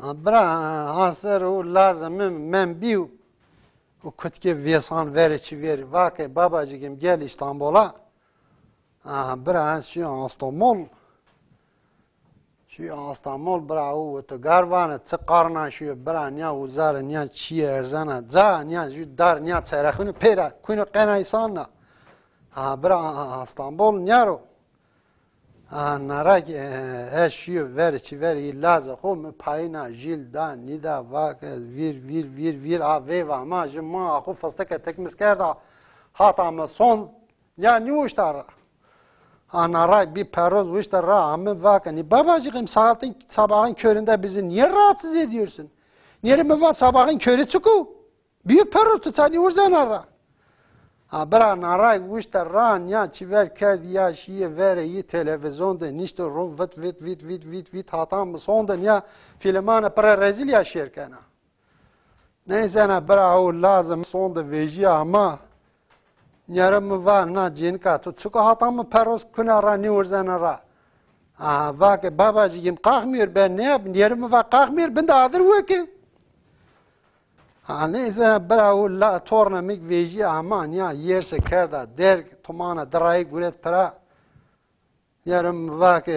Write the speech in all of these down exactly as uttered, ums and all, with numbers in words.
A, bira, a ser o lazê mi men bîyo. O kutkê vêsan verê çî verî. Va ke babacığım gel İstanbul'a. A, bira, ez şîyo İstanbul. Şîyo İstanbul, bira, o otogar vana, çi qarna şîyo, bira, nîya uzarê, nîya çîyê erzena ca, nîya jü dar, nîya çerexûnî pêra, kuyno qena îsan na. A, bira, a, a, İstanbul nîya ro. A, naray, e, ez şîyo verê çî verê yî lazê xo, mi payîna jîl da, nîda, va ke vîr, vîr, vîr, vîr, a veyva ma, jü ma, a xo fistike tikmis kerda, hata mi son, ya nîwuşta ra. A, naray bî peroz wuşta ra, a mi va ke, nî babacığım, saatin sabahın köründe bizi niye rahatsız ediyorsun? Nîyerê mi va sabahın körü çik o? Bîyo perro, tu ça nîwurzena ra. A, bira, naray wuşta ra, nîya çî ver kerd, ya şîye verê yî televîzyon de nişto ro, vit, vit, vit, vit, vit, vit, hata mi son de nîya filmanê pire rezîl ya şêr kena. Neyse, na bira, o lazê mi son de vejîya ama. Nîyerê mi va, na cênika, tu çik o hata mi perroz kuna ra, nîwurzena ra. A, va ke babacığım kalkmıyor, ben ne yapayım? Nîyerê mi va kalkmıyor, ben de adir weke. Ha, neyse, bira, o la, torna mi vejî ama, nîya yerse kerda derg, tomana dirayî guret pira. Nîyerê mi va ke,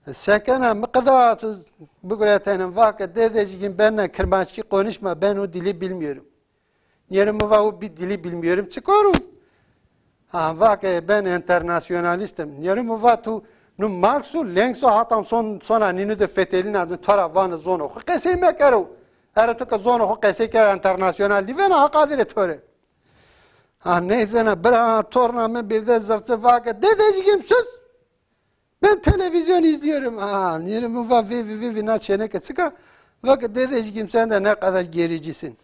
e, sekena mi qida tu biguretene, va ke dedeciğim, benle kırmançki konuşma, ben o dili bilmiyorum. Nîyerê mi va, o bir dili bilmiyorum, çik o ro? Ha, va ke ben internasyonalistim. Nîyerê mi va, tu nu Marx o, Lengs o, hatam son, sona nînu de fetelîna, nu to ra vanê zonê xo qesey mekero. Ero tu ke zonê xo qesey kero, internasyonal nîvena, haqadirê to rê. Ha, neyse, na bira, torna mi bir de zırtı, va ke dedeciğim sus. Ben televizyon izliyorum. Ha, nîyerê mi va, vê vî, vê vî, na çêneke çik a? Va ke dedeciğim, sen de ne kadar gericisin.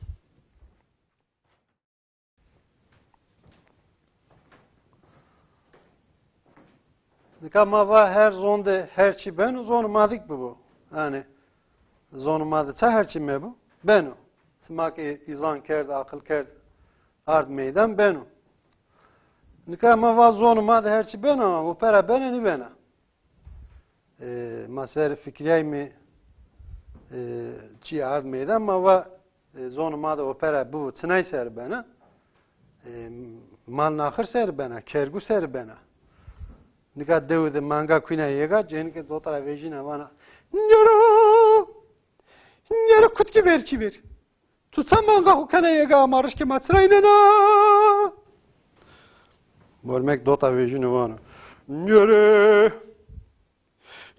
Nika ma va her zon de her çî beno, zonê ma de kî bibo. Yanî zonê ma de ça her çî mebo? Beno. Sima ke îzan kerd, aqil kerd, ard meydan, beno. Nika ma va zonê ma de her çî beno, ama opera bena nîbena. E, ma ser fikrîyayme, e, çî ard meydan, ma va, e, zonê ma de opera bibo, çinay ser bena? E, mal naxir ser bena, kergû ser bena. Nika dewe de manga kuyna yega, cênike dota ra vejîna vana, nîyero, nîyero kutkî ver çî ver. Tu ça manga xo kena yega, ama rişkê ma çiraynena? Mormek dota vejîno vano, nîyerê,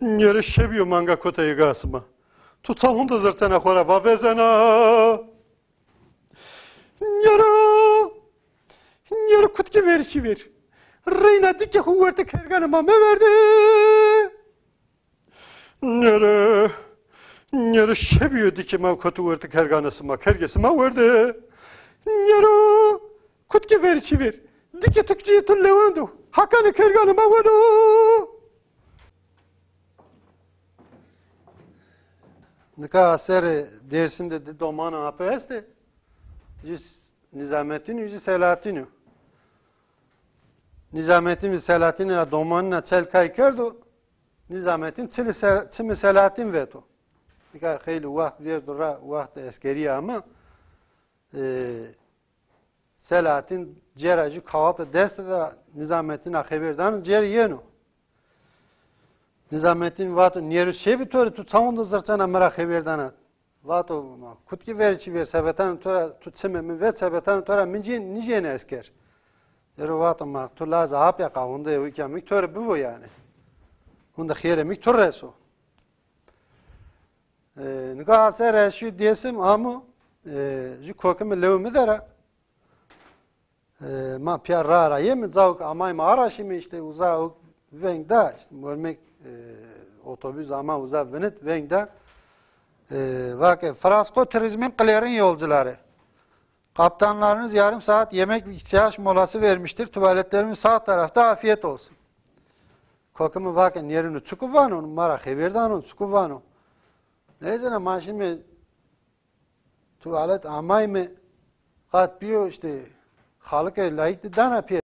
nîyerê şebî yo manga kota yega sima. Tu ça honde zirtena xo ra, va vezena? Nîyero, nîyero kutkî ver çî ver. Reyna dikê xo wertê kerganê ma meverde. Nêrê, nêrê şebî yo dikê ma koto wertê kerganê sima, kergê sima werde. Nêro, kutkî ver çî ver. Dikê tu kî cîyê tu lewend o. Hakanê kerganê ma weno. Nika serê Dêrsim de di domanê ape estê. Jû Nîzametîn û jû Selahatîn o. Nîzametîn bi Selahatînî ra domanîna çel kay kerdo. Nîzametîn çilî Se-, çimê Selahatîn veto. Nika xeylê wext vêrdo ra, wext eskerî ama, e, Selahatîn cêra jû kaxitê dest de ra Nîzametîn ra xeber dano, cêrê yeno. Nîzametîn vato, nêro şebî to rê, tu ça honde zirçena mi ra xeber dana? Vato, ma kutkî ver çî ver, sebetano to ra, tu çimê mi vet, sebetano to ra mi cê-, nîcêne esker. Ero vato, ma tu lazê apya qa, honde ewîkya mi to rê bivo yanî. Honde xêrê mi to reso. E, nika ser ez şî Dêsim amo, e, jû kokimê lewê mi der a. E, ma pîya ra ra yeme, cawik amayme, araşîme, îşte uza o veng da, îşte mormek, e, otobus ama uza vinit, veng da. E, vake, Frasko Turizm'in Klerin yolcuları. Kaptanlarınız yarım saat yemek ve ihtiyaç molası vermiştir. Tuvaletlerimiz sağ tarafta, afiyet olsun. Kokimê vake, nêrîno çiku vano, ma ra xeber dano, çiku vano. Nêzana, ma şîme tuvalet amayme, qat bîyo, îşte xalike layik de dana pê.